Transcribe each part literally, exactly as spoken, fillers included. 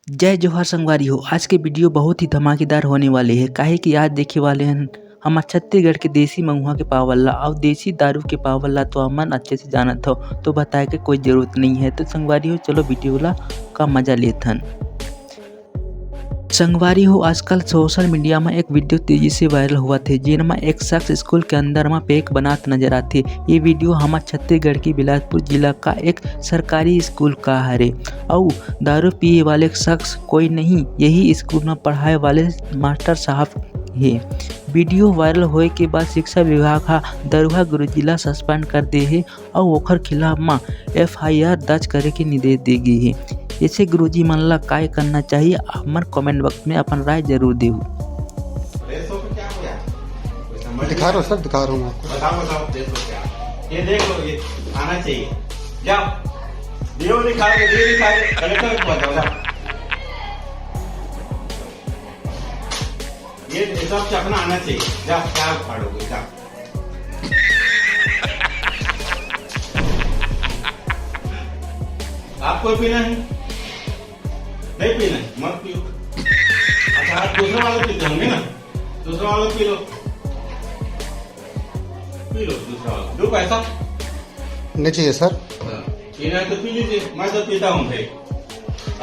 जय जोहार संगवारी हो। आज के वीडियो बहुत ही धमाकेदार होने वाले है, काहे कि आज देखे वाले हैं हमर छत्तीसगढ़ के देसी महुआ के पावर ला। और देसी दारू के पावर ला तो हमन अच्छे से जानत हो, तो बताए के कोई जरूरत नहीं है। तो संगवारी हो, चलो वीडियो ला का मजा लेथन। संगवारी हो, आजकल सोशल मीडिया में एक वीडियो तेजी से वायरल होवत हे, जेन में एक शख्स स्कूल के अंदर में पेक बनात नजर आथे। ये वीडियो हमर छत्तीसगढ़ के बिलासपुर जिला का एक सरकारी स्कूल का हरे। अउ दारू पिए वाले शख्स कोई नहीं, यही स्कूल में पढ़ाए वाले मास्टर साहब हे। वीडियो वायरल होए के बाद शिक्षा विभाग हा दरुहा गुरुजी ला सस्पेंड कर दे हे अउ ओखर खिलाफ म एफ आई आर दर्ज करे के निर्देश दे गे हे। ऐसे गुरुजी मन ला काय करना चाहिए, हमर कमेंट बॉक्स में अपन राय जरूर देहू। दिखा रहा हूँ सर, दिखा रहा हूँ मैं आपको। बताओ, बताओ, देख लो क्या। ये देख लो, ये आना चाहिए। जाओ, ये वो दिखा दो, ये दिखा दो, कलेक्टर को बताओ, जाओ। ये सब चखना आना चाहिए। जाओ, क्या उखाड़ोगे, जाओ। आपको पीना है? नहीं पीना है, मत पियो। अच्छा, आप दूसरा वाला पीते होंगे ना? दूसरा वाला पी लो, पी लो दूसरा वाला। दो पैसा? नहीं चाहिए सर। हाँ, पीना है तो पी लीजिए, मैं तो पीता हूँ भाई।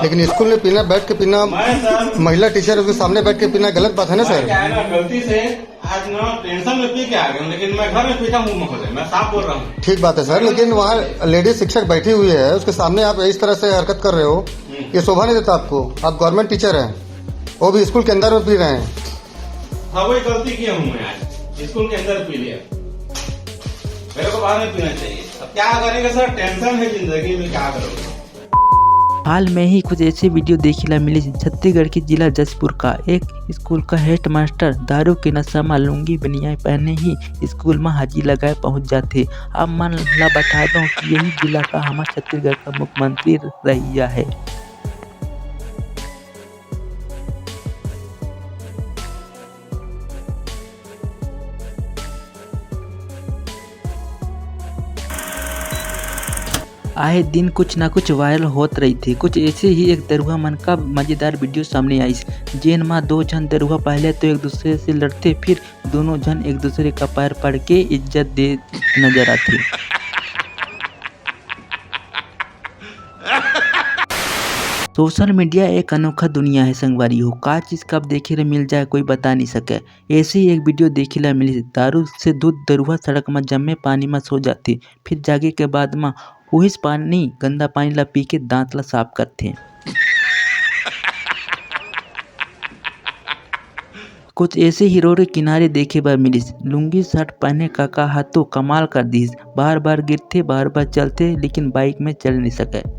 लेकिन स्कूल में पीना, बैठ के पीना, मैं सर, महिला टीचर उसके सामने बैठ के पीना गलत बात है ना मैं सर? क्या है ना, गलती से आज ना टेंशन में पी के आ गया हूँ, लेकिन मैं घर में पीता हूँ महोदय, मैं साफ बोल रहा हूँ। ठीक बात है सर, लेकिन वहाँ लेडीज शिक्षक बैठी हुई है, उसके सामने आप इस तरह से हरकत कर रहे हो, हम्म। ये शोभा नहीं देता आपको। आप गवर्नमेंट टीचर हैं, वो भी स्कूल के अंदर में पी रहे हैं। हाँ, वही गलती किया हूँ मैं आज, स्कूल के अंदर पी लिया। मेरे को बाहर नहीं पीना चाहिए। अब क्या करेंगे सर, टेंशन है जिंदगी में, क्या करोगे? हाल में ही कुछ ऐसे वीडियो देखे ला मिलिस छत्तीसगढ़ के जिला जशपुर का। एक स्कूल का हेडमास्टर दारू के नशा में लुंगी बनियाई पहने ही स्कूल में हाजिरी लगाए पहुंच जाथे। आप मन ला बता दो कि यही जिला का हमर छत्तीसगढ़ का मुख्यमंत्री रहिया है। आए दिन कुछ ना कुछ वायरल होत रहिथे। कुछ ऐसे ही एक दरुहा मन का मजेदार वीडियो सामने आइस, जेन मा दो झन दरुहा पहले तो एक दूसरे से लड़थे, फिर दोनों झन एक दूसरे का पैर पड़ के इज्जत दे नजर आथे। सोशल मीडिया एक अनोखा दुनिया है संगवारी हो, का चीज कब देखे ले मिल जाए, कोई बता नहीं सके। ऐसे ही एक वीडियो देखे ला मिली, दारू से धुत दरुहा सड़क म जम्मे पानी म सो जाथे, फिर जागे के बाद म उहिस पानी, गंदा पानी ला पी के दांत ला साफ करथे। कुछ ऐसे ही रोड के किनारे देखे बर मिलिस। लुंगी शर्ट पहने काका ह तो कमाल कर दिस, बार बार गिरथे, बार बार चलथे, लेकिन बाइक में चल नहीं सके।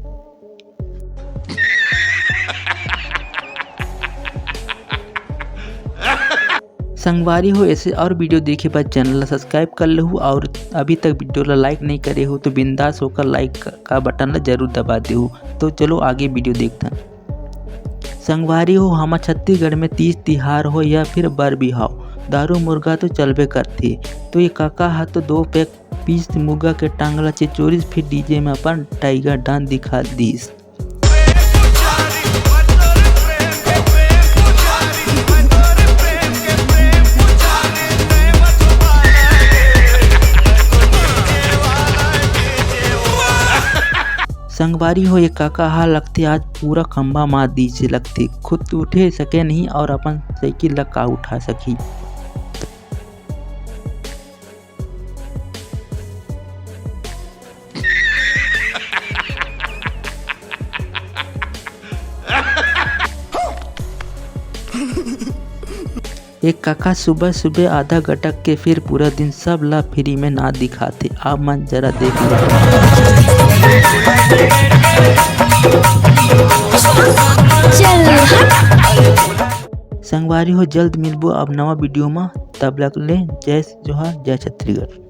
संगवारी हो, ऐसे और वीडियो देखे बर चैनल ला सब्सक्राइब कर लेहू और अभी तक वीडियो ला लाइक नहीं करे हो तो बिंदास होकर लाइक का बटन ला जरूर दबा देहू। तो चलो आगे वीडियो देखथन। संगवारी हो, हमर छत्तीसगढ़ में तीज तिहार हो या फिर बर बिहाव, दारू मुर्गा तो चलबे करथे। तो ये काका ह तो दो पैक पीस मुर्गा के टांग ला चिचोरिस, फिर डीजे में अपन टाइगर डांस दिखा दिस। संगवारी हो, ये काका हा लगथे आज पूरा खंभा मार दीसे लगथे, खुद उठे सके नहीं और अपन साइकिल ला का उठा सकी। एक काका सुबह सुबह आधा गटक के फिर पूरा दिन सब ला फ्री में ना दिखाथे। आप मन जरा देख लो। चल हट। संगवारी हो, जल्द मिलबो अब नवा वीडियो मा। तब लग ले जय जोहार, जय छत्तीसगढ़।